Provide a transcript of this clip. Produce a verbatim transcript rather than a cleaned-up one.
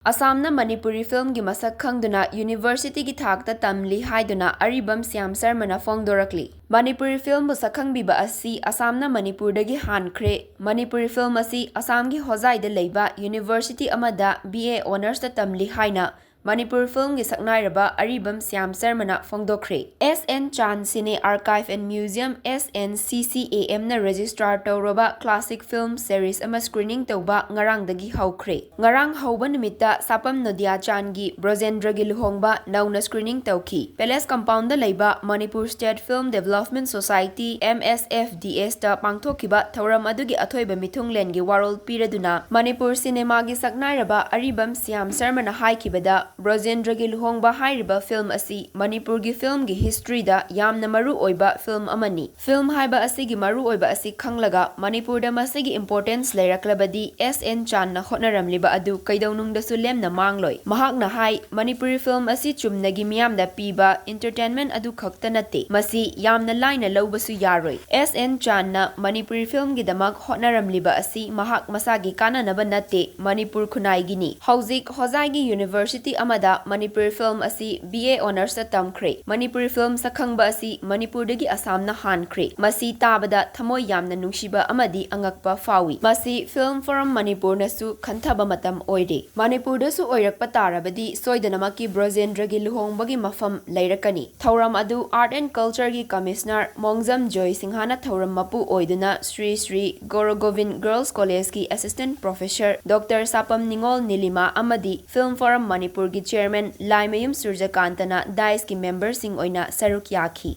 ꯑꯁꯥꯝꯅ ꯃꯅꯤꯄꯨꯔꯤ ꯐꯤꯜꯝꯒꯤ ꯃꯁꯛ ꯈꯪꯗꯨꯅ ꯌꯨꯅꯤꯚꯔꯁꯤꯇꯤꯒꯤ ꯊꯥꯛꯇ ꯇꯝꯂꯤ ꯍꯥꯏꯗꯨꯅ ꯑꯔꯤꯕꯝ ꯁ꯭ꯌꯥꯝ ꯁꯔꯃꯅ ꯐꯣꯡꯗꯣꯔꯛꯂꯤ꯫ ꯃꯅꯤꯄꯨꯔꯤ ꯐꯤꯜꯝꯕꯨ ꯁꯛꯈꯪꯕꯤꯕ ꯑꯁꯤ ꯑꯁꯥꯝꯅ ꯃꯅꯤꯄꯨꯔꯗꯒꯤ ꯍꯥꯟꯈ꯭ꯔꯦ꯫ ꯃꯅꯤꯄꯨꯔꯤ ꯐꯤꯜꯝ ꯑꯁꯤ ꯑꯁꯥꯝꯒꯤ ꯍꯣꯖꯥꯏꯗ ꯂꯩꯕ ꯌꯨꯅꯤꯚꯔꯁꯤꯇꯤ ꯑꯃꯗ ꯕꯤ ꯑꯦ ꯑꯣꯅꯔꯁꯇ ꯇꯝꯂꯤ ꯍꯥꯏꯅ ꯃꯅꯤꯄꯨꯔ ꯐꯤꯜꯝꯒꯤ ꯁꯛꯅꯥꯏꯔꯕ ꯑꯔꯤꯕꯝ ꯁ꯭ꯌꯥꯝ ꯁꯔꯃꯅ ꯐꯣꯡꯗꯣꯛꯈ꯭ꯔꯦ꯫ ꯑꯦꯁ N Chan cine archive and museum, S N C C A ꯑꯦꯝꯅ ꯔꯦꯖꯤꯁꯇꯥꯔ ꯇꯧꯔꯕ ꯀ꯭ꯂꯥꯁꯤꯛ ꯐꯤꯜꯝ ꯁꯦꯔꯤꯁ ꯑꯃ ꯁ꯭ꯀ꯭ꯔꯤꯅꯤꯡ ꯇꯧꯕ ꯉꯔꯥꯡꯗꯒꯤ ꯍꯧꯈ꯭ꯔꯦ꯫ ꯉꯔꯥꯡ ꯍꯧꯕ ꯅꯨꯃꯤꯠꯇ ꯁꯥꯄꯝ ꯅꯣꯗꯤꯌꯥ ꯆꯥꯟꯒꯤ ꯕ꯭ꯔꯣꯖꯦꯟꯗ꯭ꯔꯒꯤ ꯂꯨꯍꯣꯡꯕ ꯅꯧꯅ ꯁ꯭ꯀ꯭ꯔꯤꯅꯤꯡ ꯇꯧꯈꯤ꯫ ꯄꯦꯂꯦꯁ ꯀꯝꯄꯥꯎꯟꯗ ꯂꯩꯕ Manipur state film development society, M S F D ꯑꯦꯁꯇ ꯄꯥꯡꯊꯣꯛꯈꯤꯕ ꯊꯧꯔꯝ ꯑꯗꯨꯒꯤ ꯑꯊꯣꯏꯕ ꯃꯤꯊꯨꯡꯂꯦꯟꯒꯤ ꯋꯥꯔꯣꯜ ꯄꯤꯔꯗꯨꯅ ꯃꯅꯤꯄꯨꯔ ꯁꯤꯅꯦꯃꯥꯒꯤ ꯁꯛꯅꯥꯏꯔꯕ ꯑꯔꯤꯕꯝ ꯁ꯭ꯌꯥꯝ ꯁꯔꯃꯅ ꯍꯥꯏꯈꯤꯕꯗ, ꯕ꯭ꯔꯣꯖꯦꯟꯗ꯭ꯔꯒꯤ ꯂꯨꯍꯣꯡꯕ ꯍꯥꯏꯔꯤꯕ ꯐꯤꯜꯝ ꯑꯁꯤ ꯃꯅꯤꯄꯨꯔꯒꯤ ꯐꯤꯜꯝꯒꯤ ꯍꯤꯁꯇ꯭ꯔꯤꯗ ꯌꯥꯝꯅ ꯃꯔꯨ ꯑꯣꯏꯕ ꯐꯤꯜꯝ ꯑꯃꯅꯤ꯫ ꯐꯤꯜꯝ ꯍꯥꯏꯕ ꯑꯁꯤꯒꯤ ꯃꯔꯨ ꯑꯣꯏꯕ ꯑꯁꯤ ꯈꯪꯂꯒ ꯃꯅꯤꯄꯨꯔꯗ ꯃꯁꯤꯒꯤ ꯏꯝꯄꯣꯔꯇꯦꯟꯁ ꯂꯩꯔꯛꯂꯕꯗꯤ ꯑꯦꯁ ꯑꯦꯟ ꯆꯥꯟꯅ ꯍꯣꯠꯅꯔꯝꯂꯤꯕ ꯑꯗꯨ ꯀꯩꯗꯧꯅꯨꯡꯗꯁꯨ ꯂꯦꯝꯅ ꯃꯥꯡꯂꯣꯏ꯫ ꯃꯍꯥꯛꯅ ꯍꯥꯏ, ꯃꯅꯤꯄꯨꯔꯤ ꯐꯤꯜꯝ ꯑꯁꯤ ꯆꯨꯝꯅꯒꯤ ꯃꯤꯌꯥꯝꯗ ꯄꯤꯕ ꯏꯟꯇꯔꯇꯦꯟꯃꯦꯟꯠ ꯑꯗꯨ ꯈꯛꯇ ꯅꯠꯇꯦ, ꯃꯁꯤ ꯌꯥꯝꯅ ꯂꯥꯏꯅ ꯂꯧꯕꯁꯨ ꯌꯥꯔꯣꯏ꯫ ꯑꯦꯁ ꯑꯦꯟ ꯆꯥꯟꯅ ꯃꯅꯤꯄꯨꯔꯤ ꯐꯤꯜꯝꯒꯤꯗꯃꯛ ꯍꯣꯠꯅꯔꯝꯂꯤꯕ ꯑꯁꯤ ꯃꯍꯥꯛ ꯃꯁꯥꯒꯤ ꯀꯥꯟꯅꯅꯕ ꯅꯠꯇꯦ, ꯃꯅꯤꯄꯨꯔ ꯈꯨꯟꯅꯥꯏꯒꯤꯅꯤ꯫ ꯍꯧꯖꯤꯛ ꯍꯣꯖꯥꯏꯒꯤ ꯌꯨꯅꯤꯚꯔꯁꯤꯇꯤ ꯑꯃꯗ ꯃꯅꯤꯄꯨꯔꯤ ꯐꯤꯜꯝ ꯑꯁꯤ ꯕꯤ ꯑꯦ ꯑꯣꯅꯔꯁꯇ ꯇꯝꯈ꯭ꯔꯦ꯫ ꯃꯅꯤꯄꯨꯔꯤ ꯐꯤꯜꯝ ꯁꯛꯈꯪꯕ ꯑꯁꯤ ꯃꯅꯤꯄꯨꯔꯗꯒꯤ ꯑꯁꯥꯝꯅ ꯍꯥꯟꯈ꯭ꯔꯦ꯫ ꯃꯁꯤ ꯇꯥꯕꯗ ꯊꯃꯣꯏ ꯌꯥꯝꯅ ꯅꯨꯡꯁꯤꯕ ꯑꯃꯗꯤ ꯑꯉꯛꯄ ꯐꯥꯎꯏ꯫ ꯃꯁꯤ ꯐꯤꯜꯝ ꯐꯣꯔꯝ ꯃꯅꯤꯄꯨꯔꯅꯁꯨ ꯈꯟꯊꯕ ꯃꯇꯝ ꯑꯣꯏꯔꯦ꯫ ꯃꯅꯤꯄꯨꯔꯗꯁꯨ ꯑꯣꯏꯔꯛꯄ ꯇꯥꯔꯕꯗꯤ ꯁꯣꯏꯗꯅꯃꯛꯀꯤ ꯕ꯭ꯔꯣꯖꯦꯟꯗ꯭ꯔꯒꯤ ꯂꯨꯍꯣꯡꯕꯒꯤ ꯃꯐꯝ ꯂꯩꯔꯛꯀꯅꯤ꯫ ꯊꯧꯔꯝ ꯑꯗꯨ ꯑꯥꯔꯠ ꯑꯦꯟ ꯀꯜꯆꯔꯒꯤ ꯀꯃꯤꯁꯅꯔ ꯃꯣꯡꯖꯝ ꯖꯣꯏ ꯁꯤꯡꯍꯅ ꯊꯧꯔꯝ ꯃꯄꯨ ꯑꯣꯏꯗꯨꯅ ꯁ꯭ꯔꯤ ꯁ꯭ꯔꯤ ꯒꯧꯔ ꯒꯣꯕꯤꯟ ꯒꯔꯜꯁ ꯀꯣꯂꯦꯖꯀꯤ ꯑꯦꯁꯤꯁꯇꯦꯟꯠ ꯄ꯭ꯔꯣꯐꯦꯁꯔ ꯗꯣꯛꯇꯔ ꯁꯥꯄꯝ ꯅꯤꯉꯣꯜ ꯅꯤꯂꯤꯃꯥ ꯑꯃꯗꯤ ꯐꯤꯜꯝ ꯐꯣꯔꯝ ꯃꯅꯤꯄꯨꯔꯒꯤ ꯆꯦꯌꯔꯃꯦꯟ ꯂꯥꯏꯃꯌꯨꯝ ꯁꯨꯔꯖꯀꯥꯟꯇꯅ ꯗꯥꯏꯁꯀꯤ ꯃꯦꯝꯕꯔꯁꯤꯡ ꯑꯣꯏꯅ ꯁꯔꯨꯛ ꯌꯥꯈꯤ꯫